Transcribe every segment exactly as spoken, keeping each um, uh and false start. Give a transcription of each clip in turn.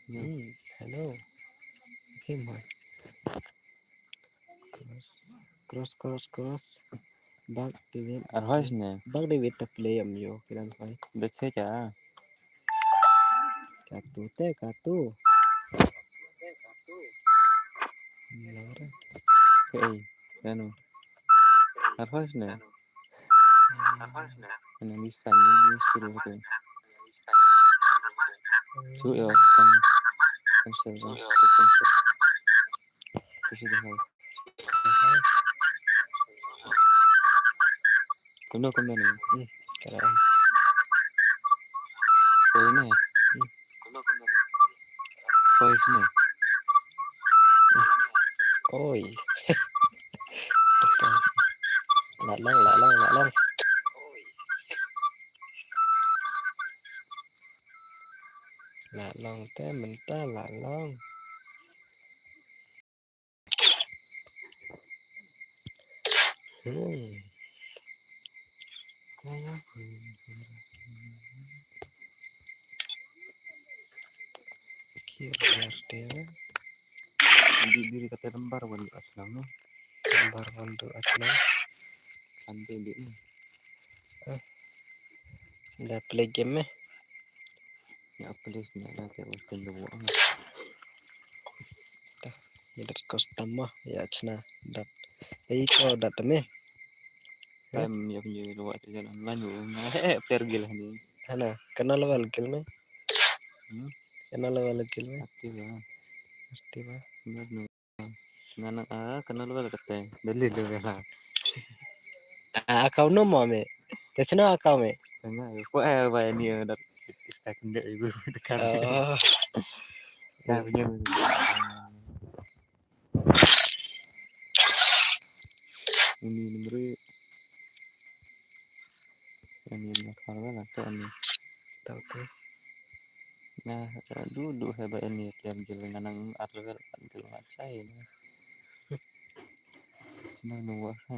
Hmm, hello. Okay, man. Cross, cross, cross, cross. Bak David. Arhoi sne. Bak David ta play am yo, kilan hoi. Da che cha. Katu te, katu. Lang re. Hey, anu. Arhoi sne. Anu bisa ni suru tu. Tu ya kan, kan serba, kan serba. Tu sudah hoi. Kumno, kumno ni? Hmm, kala. Oi ne. Hmm. Oi ne. Oi. La long, la long, la long. La long te mynta la long. Hmm. Ki wer te. Di diri kata lembar wan di aslam no. Lembar wan di aslam. Sampai di ni. Ah. Dah play game eh. Ya, please, ni ada tu kan dua. Tah, ni dat custom mah, ya, chna dat. Eh, itu dat me. Em, ya punya dua tu jalan lain dua. Eh, player gila ni. Hana, kenal level gil me? Hmm? Kenal level gil me? Aktif lah. Aktif lah. Benar, benar. Nga nang, ah, kenal ba la kata. Dalil ba la. Ah, account no mo me. Te chno account me. Nga ko eh ba ni, eh, dak. Ka kende ibu tekan. Oh. Ka punya. Ini nomor. Ani na khar ba la to ani. Tau te. Na, du, du he ba ani tiam jil nga nang ar level, jil nga chai na. Sina nu wa ha.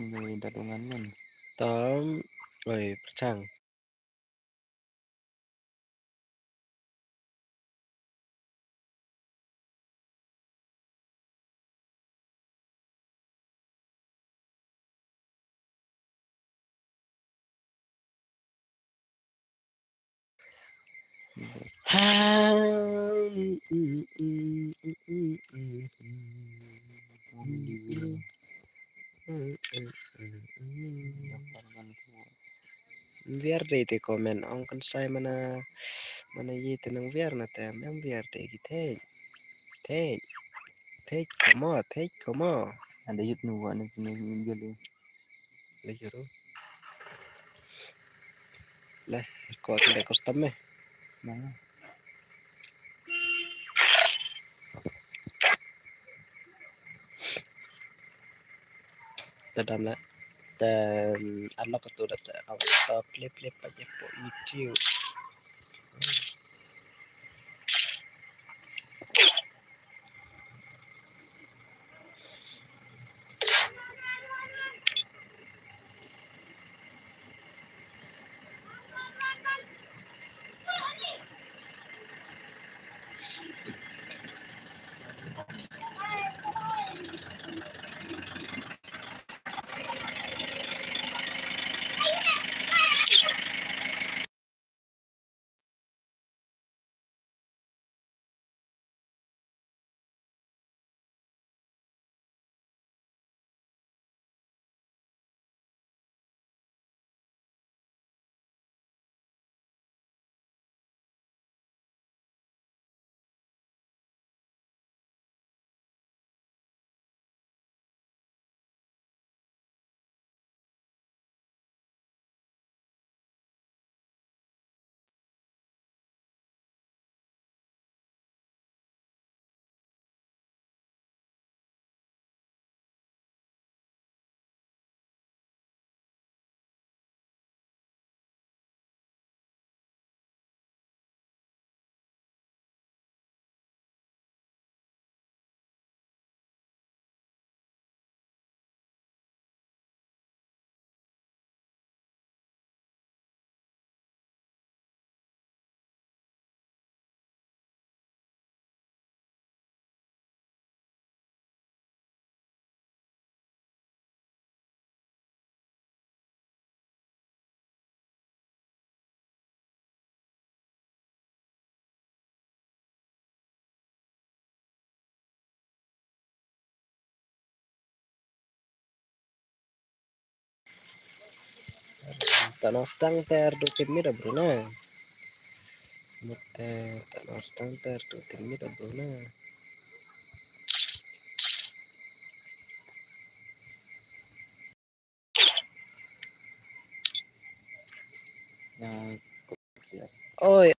Ni da du ngan ngan. Tam, oi, perchang. Wiar dei te comment ong kan sai mana, mana ye te nang wiar na te, em wiar dei ki thei. Thei. Thei komo, thei komo. Ada yut nu wa ni ni ni jeli. Le juru. Le ko te custom me. Mana? Te dam le. Te unlock tu da te. Play, play pa je po YouTube. ta nang stang ter du tim mi da bro na. Mut ter ta nang stang ter du tim mi da bro na. Oi,